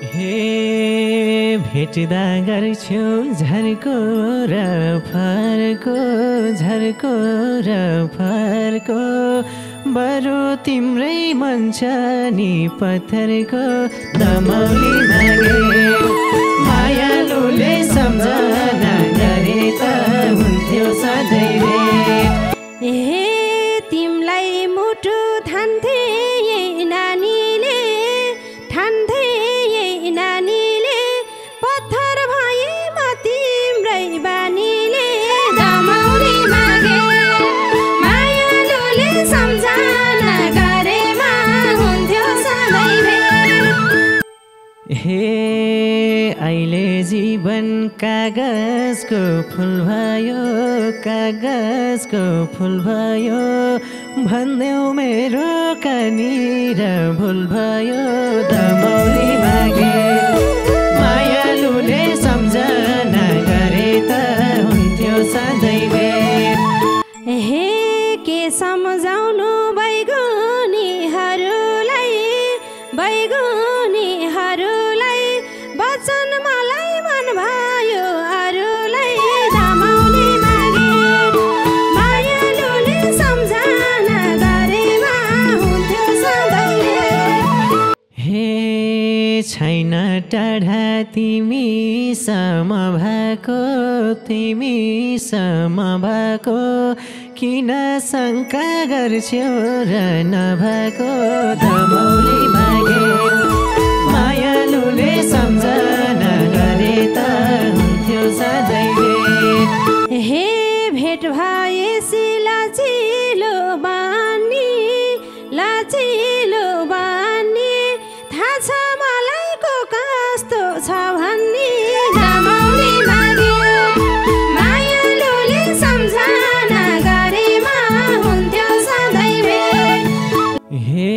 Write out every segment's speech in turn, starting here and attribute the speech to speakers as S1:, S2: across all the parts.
S1: हे भेट्दा गर्छौ झर्को र फर्को झर्को र फर्को बरु तिम्रै मन छ नि पत्थरको दमौली मागे मायालुले सम्झना गरे त हुन्थ्यो सधैँ रे
S2: तिमलाई मुटु थान्थे नानीले ठान्थे नानीले पत्थर भए म तिम्रै बानीले दमौली मागे मायालुले सम्झना गरेमा हुन्थ्यो सधैँ भेट।
S1: हे अहिले जीवन कागजको फुल भयो कागजको फुल भयो भन्देऊ मेरो कनीर भुल भयो दमौली मागे मायालुले सम्झना गरे त हुन्थ्यो सधैँ भेट।
S2: हे के सम्झाउनु बैगुनीहरूलाई वचन मलाई मन भयो अरूलाई दमौली मागे मायालुले सम्झना गरेमा हुन्थ्यो सधैँ भेट।
S1: हे छैन टाढा तिमी सम भएको किन शङ्का गर्छौ र नभएको दमौली मागे मायालुले सम्झना गरे त हुन्थ्यो सधैँ भेट।
S2: हे भेट भएसी लाचिलो बानी थाहा छ मलाई को कस्तो छ भन्ने दमौली मागे मायालुले सम्झना गरेमा हुन्थ्यो सधैँ भेट।
S1: हे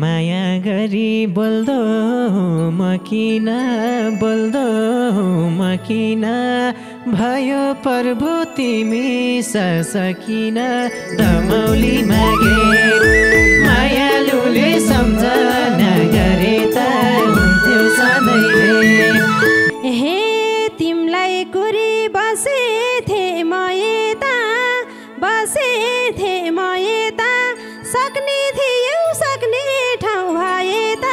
S1: माया गरी बोल्दो म किन भयो प्रभु तिमी सकिन दमौली मागे मायालुले सम्झना गरे त हुन्थ्यो सधैँ भेट।
S2: हे तिमलाई कुरी बसेथे म यता सक्ने थियौ सक्ने ठाउँ भए त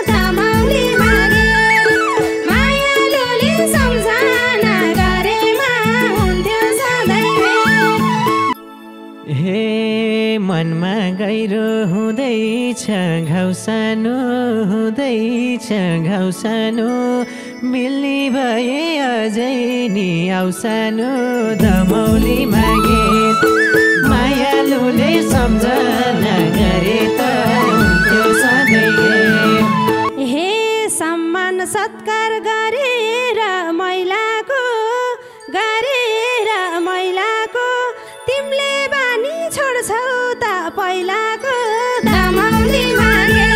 S2: दमौली मागे मायालुले सम्झना गरेमा हुन्थ्यो सधैँ भेट।
S1: हे मनमा गहिरो हुँदैछ घाउ सानो मिल्ने भए अझै नि आउ सानो दमौली मागे मायालुले सम्झना गरे त हुन्थ्यो सधैँ भेट।
S2: हे सम्मान सत्कार गरेर मैलाको तिमीले बानी छोड्छौ त पहिलाको दमौली मागे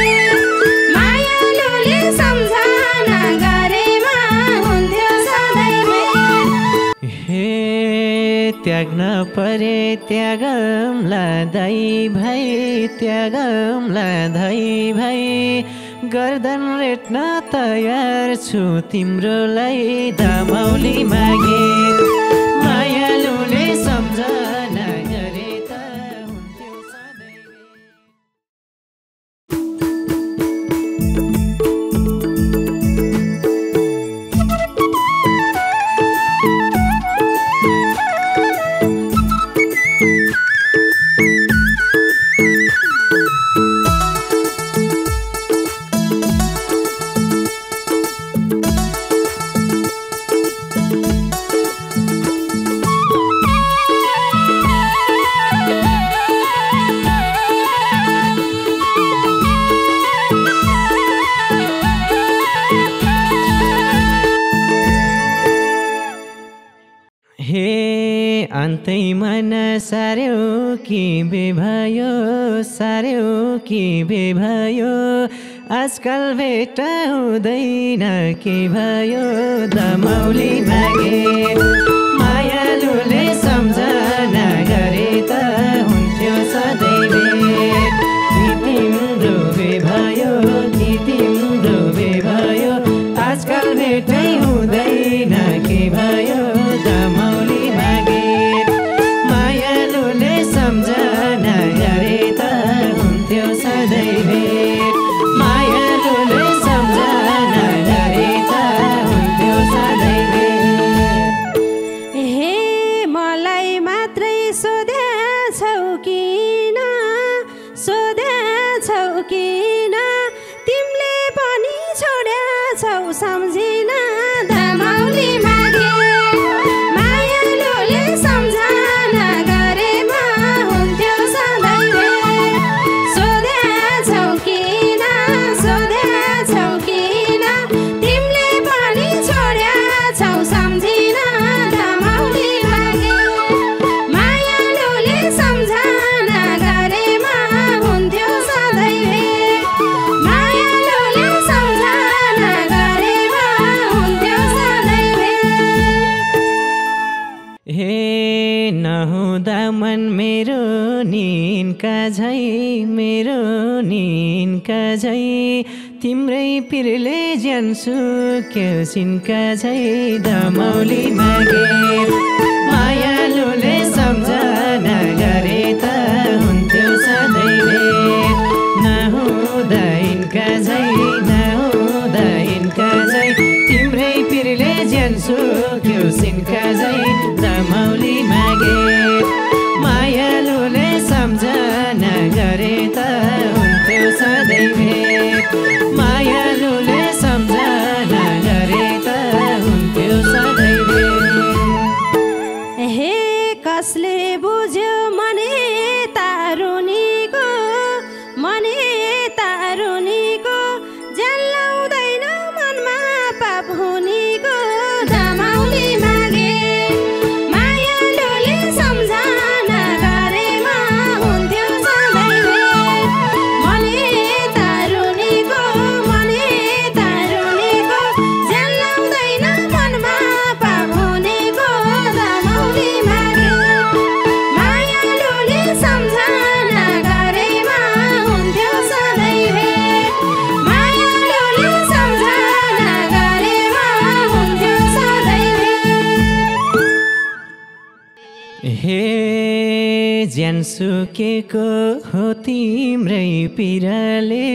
S2: मायालुले सम्झना गरेमा हुन्थ्यो सधैँ भेट।
S1: हे त्याग्न परे त्यागमला दाइ भाइ गर्दन रेट्न तयार छु तिम्रोलाई दमौली मागे मायालुले सम्झना गरे त हुन्थ्यो सधैँ अन्तै मन सार्यो कि बेभयो आजकल भेट हुँदैन के भयो दमौली मागे मायालुले सम्झना गरे त हुन्थ्यो सधैँ भेट। तिम्रो भयो
S2: सम्झिन धमाउली मागे मायालुले सम्झना गरेमा हुन्थ्यो सधैँ सोध्याछौ किन तिमीले पनि छोड्याछौ सम्झिन धमाउली मागे मायालुले सम्झना गरेमा हुन्थ्यो सधैँ मायालुले सम्झना गरेमा हुन्थ्यो सधैँ
S1: हे नहुँदा मन मेरो निनका झै तिम्रै पिरले ज्यान सुक्यो सिनका झै धमाउली मागे मायालुले सम्झना गरे त हुन्थ्यो सधैँ नहुँदा यिनका झै तिम्रै पिरले ज्यान सुक्यो सिनका झै धमाउली मागे मायालुले सम्झना गरे त हुन्थ्यो सधैँ मायालुले सम्झना गरे त हुन्थ्यो सधैँ
S2: हे कसले बुझ्यो मने तारुनीको ज्यान लाउँदैन मनमा पाप हुनेको धमाउली मागे मायालुले सम्झना गरेमा हुन्थ्यो सधैँ मने तारुनीको ज्यान लाउँदैन मनमा पाप हुनेको धमाउली मागे मायालुले सम्झना गरेमा हुन्थ्यो सधैँ मायालुले सम्झना गरेमा हुन्थ्यो सधैँ
S1: हे ज्यान सुकेको हो तिम्रै पिरले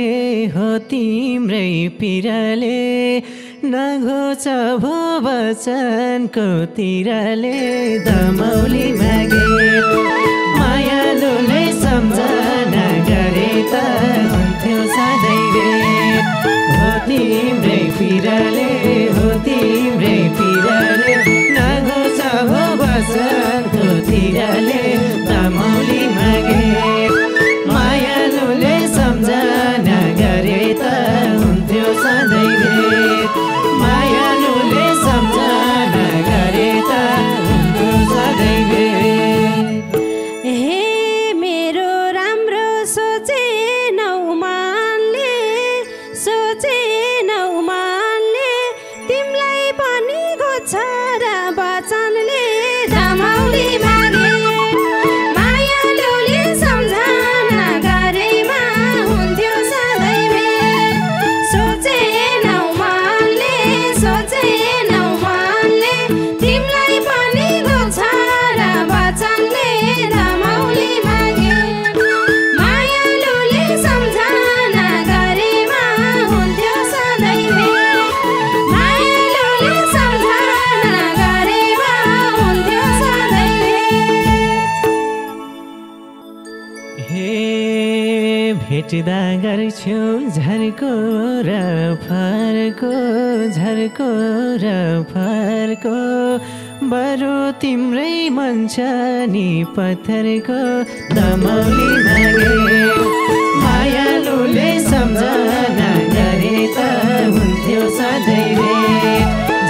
S1: नघोच भो वचनको तिरले धमाउली मागे मायालुले सम्झना गरे त हुन्थ्यो सधैँ हो तिम्रै पिरले नघोच भो वचनको तिरले धमाउली मागे मायालुले सम्झना गरे त हुन्थ्यो सधैँ मायालुले सम्झना गरे त हुन्थ्यो सधैँ
S2: हे मेरो राम्रो सोचेनौ मनले तिमीलाई पनि घोज्छ र वचनले धमाउली मागे मायालुले सम्झना गरेमा हुन्थ्यो सधैँ सोचेनौ मनले तिमीलाई पनि घोज्छ र वचनले धमाउली मागे मायालुले सम्झना गरेमा हुन्थ्यो सधैँ मायालुले सम्झना गरेमा हुन्थ्यो सधैँ
S1: हे भेट्दा गर्छौ झर्को र फर्को बरु तिम्रै मन छ नि पत्थरको धमाउली मागे मायालुले सम्झना गरे त हुन्थ्यो सधैँ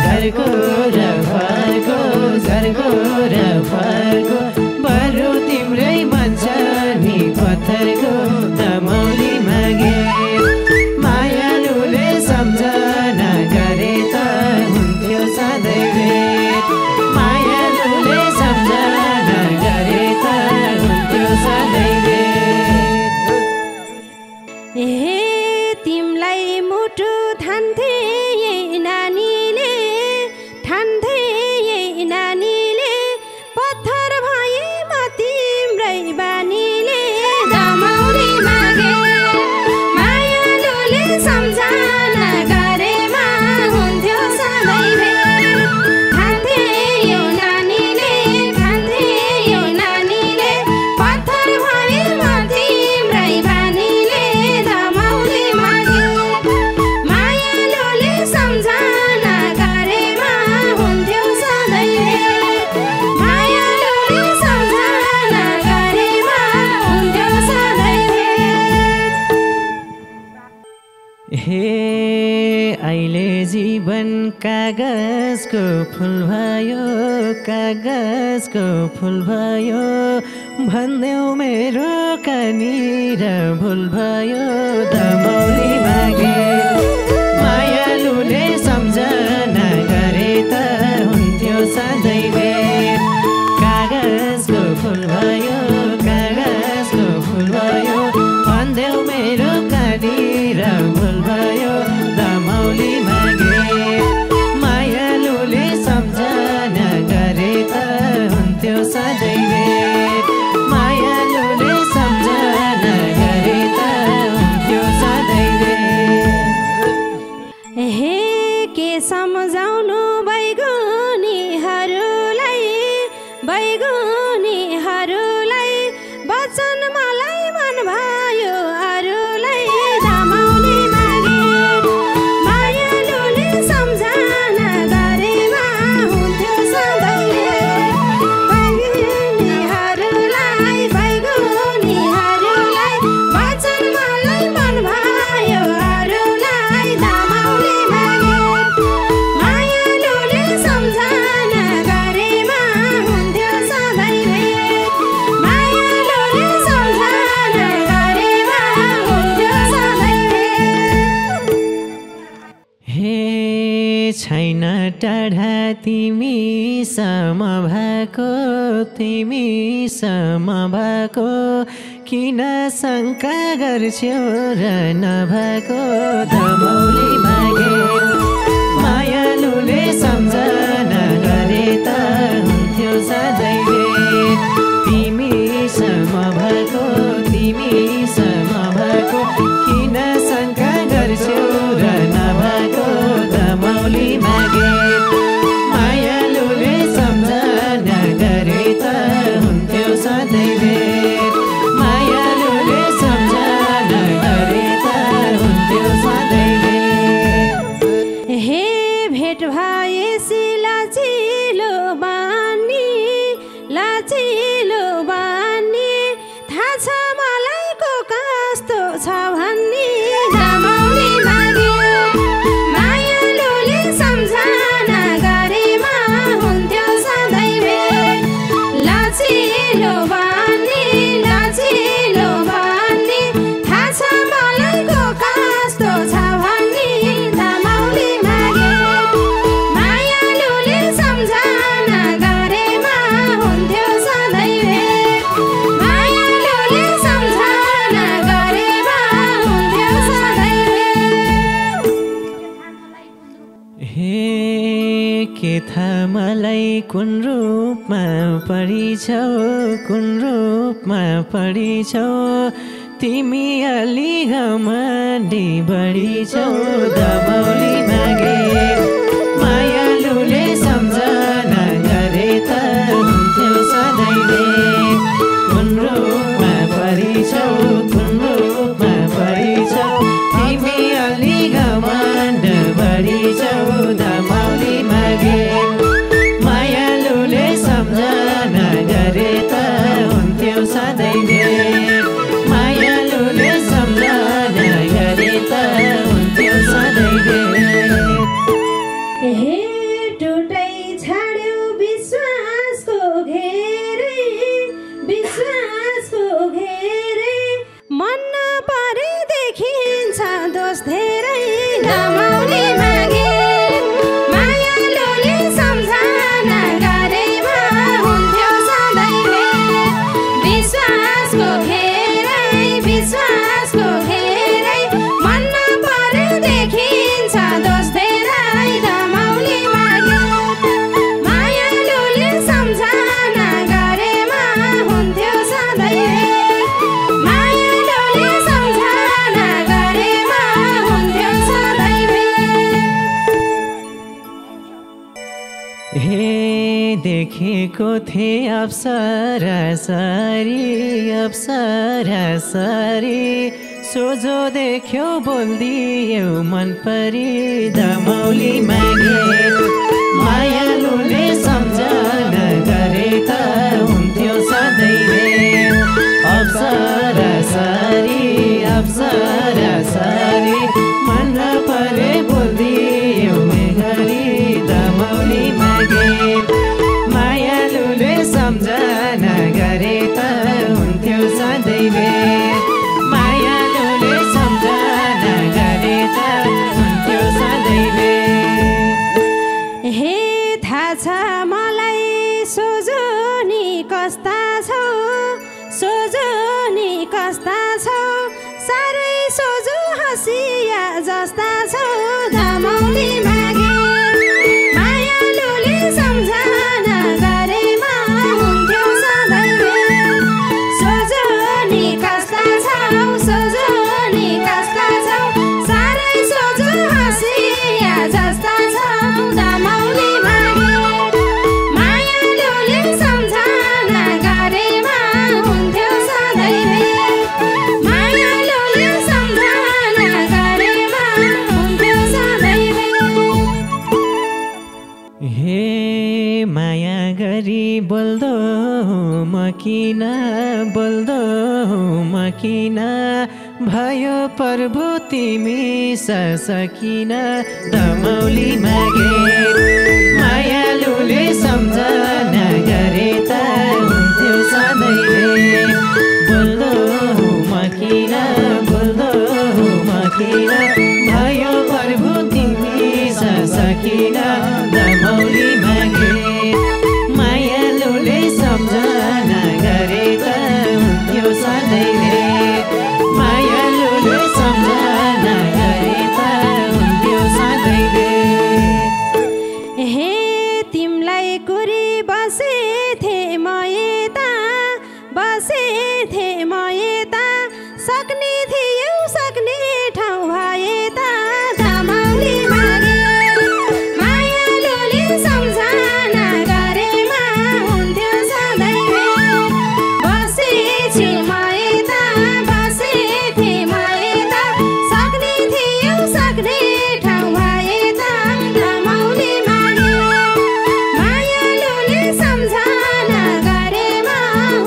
S1: झर्को र फर्को बरु तिम्रै मन छ नि पत्थरको धमाउली मागे मायालुले सम्झना गरे त हुन्थ्यो सधैँ मायालुले सम्झना गरे त हुन्थ्यो सधैँ
S2: हे तिमलाई मुटु थान्थे नानीले
S1: अहिले जीवन कागजको फुल भयो, कागजको फुल भयो भन्देऊ मेरो कनीर भुल भयो। दमौली मागे मायालुले सम्झना गरे त हुन्थ्यो सधैँ भेट। कागजको फुल भयो, कागजको फुल भयो भन्देऊ मेरो कनीर भुल भयो। दमौली मागे मायालुले सम्झना गरे त हुन्थ्यो सधैँ भेट। मायालुले सम्झना गरे त हुन्थ्यो सधैँ भेट।
S2: हे के सम्झाउनु बैगुनीहरूलाई, बैगुनीहरूलाई वचन मलाई मन भयो अरूलाई। दमौली मागे मायालुले सम्झना गरेमा हुन्थ्यो सधैँ भेट। बैगुनीहरूलाई, बैगुनीहरूलाई वचन मलाई मन भयो अरूलाई। दमौली मागे मायालुले सम्झना गरेमा हुन्थ्यो सधैँ भेट। मायालुले सम्झना गरेमा हुन्थ्यो सधैँ भेट।
S1: हे छैन टाढा तिमी सम भएको, तिमी सम भएको किन शङ्का गर्छौ र नभएको। दमौली मागे मायालुले सम्झना गरे त हुन्थ्यो सधैँ भेट। तिमी सम भएको, तिमी सम भएको किन शङ्का गर्छौ र नभएको। दमौली मागे मायालुले सम्झना गरे त हुन्थ्यो सधैँ भेट। मायालुले सम्झना गरे त हुन्थ्यो सधैँ भेट।
S2: हे भेट भएसी लाचिलो बानी, लाचिलो बानी थाहा छ मलाई को कस्तो छ भन्ने। दमौली मागे मायालुले सम्झना गरेमा हुन्थ्यो सधैँ भेट। लाचिलो बानी, लाचिलो बानी थाहा छ मलाई को कस्तो छ भन्ने। दमौली मागे मायालुले सम्झना गरेमा हुन्थ्यो सधैँ भेट। मायालुले सम्झना गरेमा हुन्थ्यो सधैँ भेट।
S1: हे के थाहा मलाई कुन रूपमा पढिछौ, कुन रूपमा पढिछौ तिमी अलि घमण्डी बढी छौ। दमौली मागे मायालुले सम्झना गरे त हुन्थ्यो सधैँ भेट। कुन रूपमा पढिछौ, कुन रूपमा पढिछौ तिमी अलि घमण्ड बढी छौ। दमौली मागे मायालुले सम्झना गरे त हुन्थ्यो सधैँ भेट। मायालुले सम्झना गरे त हुन्थ्यो सधैँ भेट।
S2: हे टुटाइ छाड्यो विश्वासको घेरै, विश्वासको घेरै मन नपरे देखिन्छ दोष धेरै। दमौली मागे मायालुले सम्झना गरेमा हुन्थ्यो सधैँ भेट। विश्वासको घेरै, विश्वासको घेरै मन नपरे देखिन्छ दोष धेरै। दमौली मागे मायालुले सम्झना गरेमा हुन्थ्यो सधैँ भेट। मायालुले सम्झना गरेमा हुन्थ्यो सधैँ भेट।
S1: हे देखेको थिएँ अप्सरा सरी, अप्सरा सरी सोझो देख्यो बोल्दियौ मन परी। दमौली मागे मायालुले सम्झना गरे त हुन्थ्यो सधैँ भेट। अप्सरा सरी, अप्सरा सरी मन परे बोल्दी
S2: बसिया जस्ता छौ दमौली मागे मायालुले सम्झना गरेमा हुन्थ्यो सधैँ भेट मायालुले सम्झना गरेमा हुन्थ्यो सधैँ भेट
S1: हे माया गरी बोल्दो म किन बोल्दो म किन भयो प्रभु तिमी सकिन दमौली मागे मायालुले सम्झना गरे त हुन्थ्यो सधैँ बोल्दो म किन बोल्दो म किन भयो प्रभु तिमी सकिन दमौली मागे मायालुले सम्झना गरे त हुन्थ्यो सधैँ मायालुले सम्झना गरे त हुन्थ्यो सधैँ
S2: हे तिमलाई कुरी बसेथे म यता बसेथे म यता सक्ने थियौ सक्ने ठाउँ भए त दमौली मागे मायालुले सम्झना गरेमा हुन्थ्यो सधैँ भेट बसेछि म यता बसेथे म यता सक्ने थियौ सक्ने ठाउँ भए त दमौली मागे मायालुले सम्झना गरेमा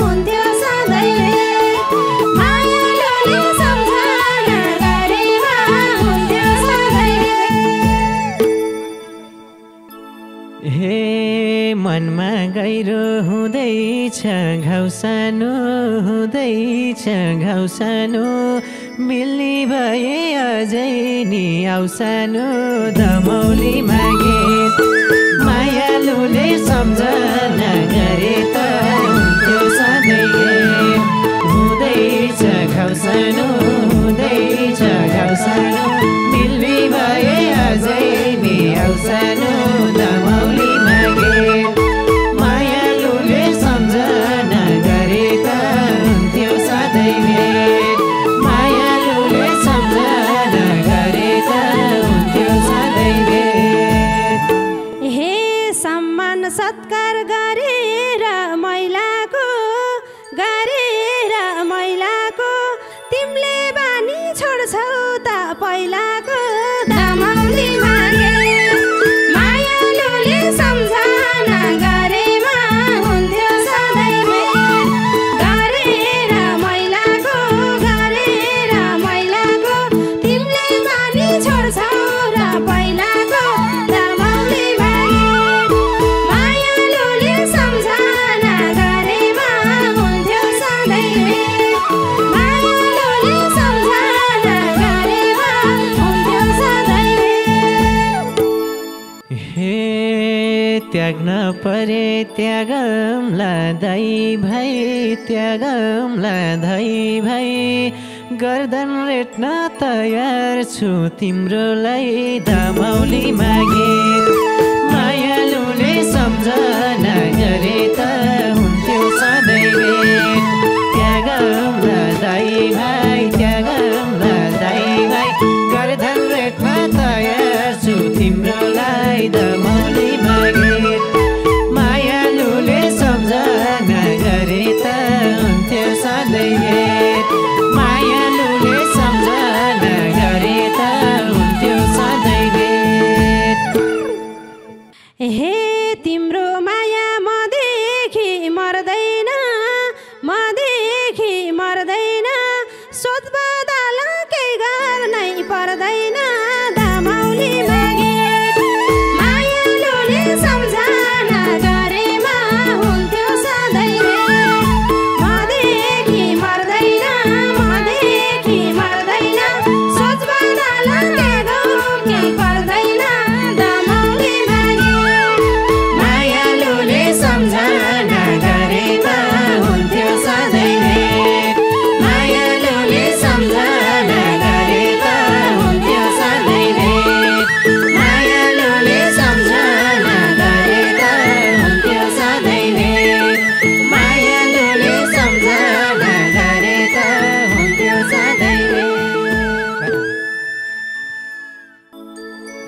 S2: हुन्थ्यो सधैँ भेट मायालुले सम्झना गरेमा हुन्थ्यो सधैँ भेट
S1: हे मनमा गहिरो हुँदैछ घाउ सानो हुँदैछ घाउ सानो मिल्ने भए अझै नि आउ सानो दमौली मागे मायालुले सम्झना गरे त हुन्थ्यो सधैँ हुँदैछ घाउ सानो हुँदैछ घाउ सानो मिल्ने भए अझै नि आउ सानो दमौली मागे मायालुले सम्झना गरे त हुन्थ्यो सधैँ भेट मायालुले सम्झना गरे त हुन्थ्यो सधैँ भेट
S2: हे सम्मान सत्कार गरेर मैलाको तिमीले बानी छोड्छौ त पहिलाको दमौली मागे मायालुले सम्झना गरेमा हुन्थ्यो सधैँ भेट गरेर मैलाको तिमीले बानी छोड्छौ र पहिलाको दमौली मागे मायालुले सम्झना गरेमा हुन्थ्यो सधैँ भेट मायालुले सम्झना गरेमा हुन्थ्यो सधैँ भेट
S1: हे त्याग्न परे त्यागमला दाइ भाइ त्यागमला दाइ भाइ गर्दन रेट्न तयार छु तिम्रोलाई दमौली मागे मायालुले सम्झना गरे त हुन्थ्यो सधैँ भेट त्यागमला दाइ भाइ त्यागमला दाइ भाइ गर्दन रेट्न तयार छु तिम्रोलाई दमौली मागे मायालुले सम्झना गरे त हुन्थ्यो सधैँ भेट मायालुले सम्झना गरे त हुन्थ्यो सधैँ भेट
S2: हे तिम्रो माया मदेखि मर्दैन सोधबदल केही गर्नै पर्दैन दमौली मागे मायालुले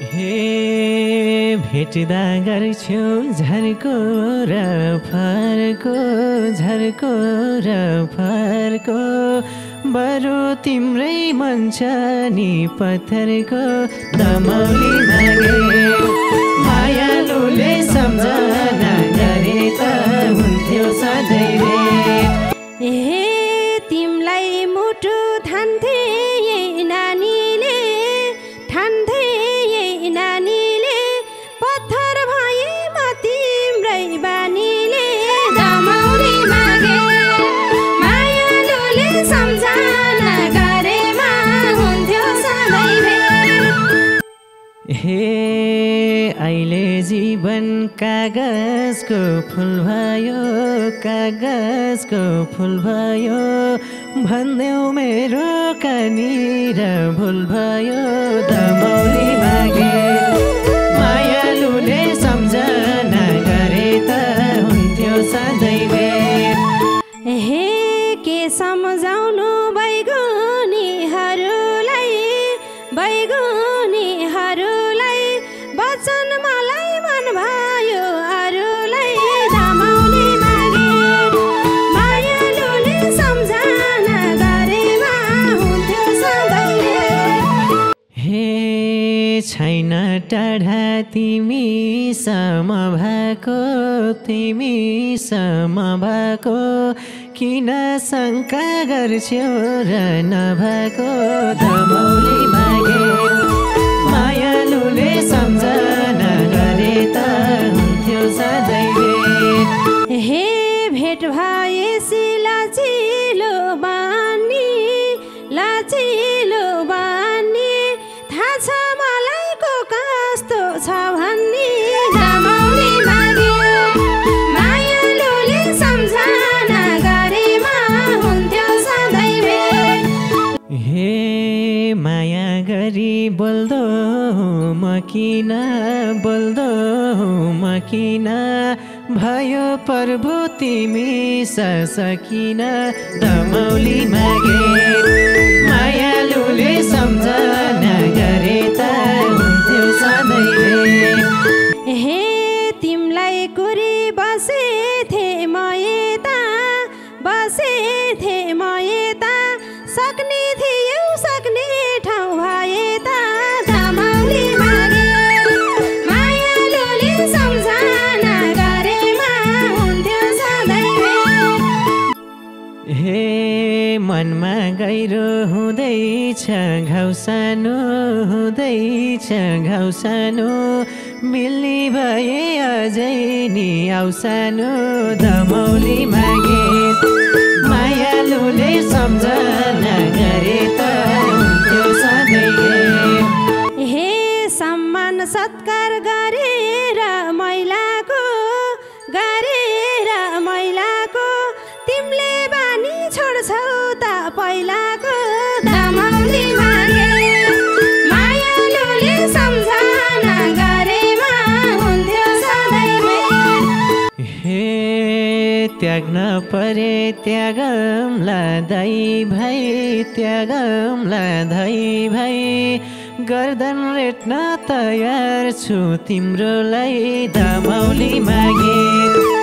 S1: हे भेट्दा गर्छु झर्को र फर्को झर्को र फर्को बरु तिम्रै मन छ नि पत्थरको दमौली मागे मायालुले सम्झना गरे त हुन्थ्यो सधैँ भेट
S2: ए तिमलाई मुटु थान्थे नानीले ठान्थे नानीले पत्थर भए म तिम्रै बानीले दमौली मागे मायालुले सम्झना गरेमा हुन्थ्यो सधैँ भेट
S1: हे अहिले जीवन कागजको फुल भयो कागजको फुल भयो भन्देऊ मेरो कहाँनिर भुल भयो दमौली मागे मायालुले सम्झना गरे त हुन्थ्यो सधैँ भेट
S2: हे के सम्झाउनु बैगुनीहरूलाई वचन मलाई मन भयो अरूलाई दमौली मागे मायालुले सम्झना गरेमा हुन्थ्यो सधैँ भेट
S1: हे छैन टाढा तिमी सम भएको किन शङ्का गर्छौ र नभएको दमौली मागे मायालुले सम्झना गरे त हुन्थ्यो सधैँ भेट
S2: हे भेट भएपछि लाचिलो बानी थाहा छ मलाई को कस्तो छ भन्ने दमौली मागे मायालुले सम्झना गरेमा हुन्थ्यो सधैँ भेट
S1: हे माया गरी बोल्दो म किन भयो प्रभु तिमी सकिन दमौली मागे मायालुले सम्झना गरे त हुन्थ्यो सधैँ भेट
S2: हे तिमलाई कुरी बसेथे म यता सक्ने थियौ सक्ने ठाउँ भए त दमौली मागे मायालुले सम्झना गरेमा हुन्थ्यो सधैँ भेट
S1: हे मनमा गहिरो हुँदैछ घाउ सानो मिल्ने भए अझै नि आउ सानो दमौली मागे मायालुले सम्झना गरे त हुन्थ्यो सधैँ भेट
S2: हे सम्मान सत्कार गरेर मैलाको तिमीले बानी छोड्छौ त पहिलाको दमौली मागे मायालुले सम्झना गरेमा हुन्थ्यो सधैँ भेट
S1: हे त्याग्न परे त्यागमला दाइ भाइ गर्दन रेट्न तयार छु तिम्रोलाई दमौली मागे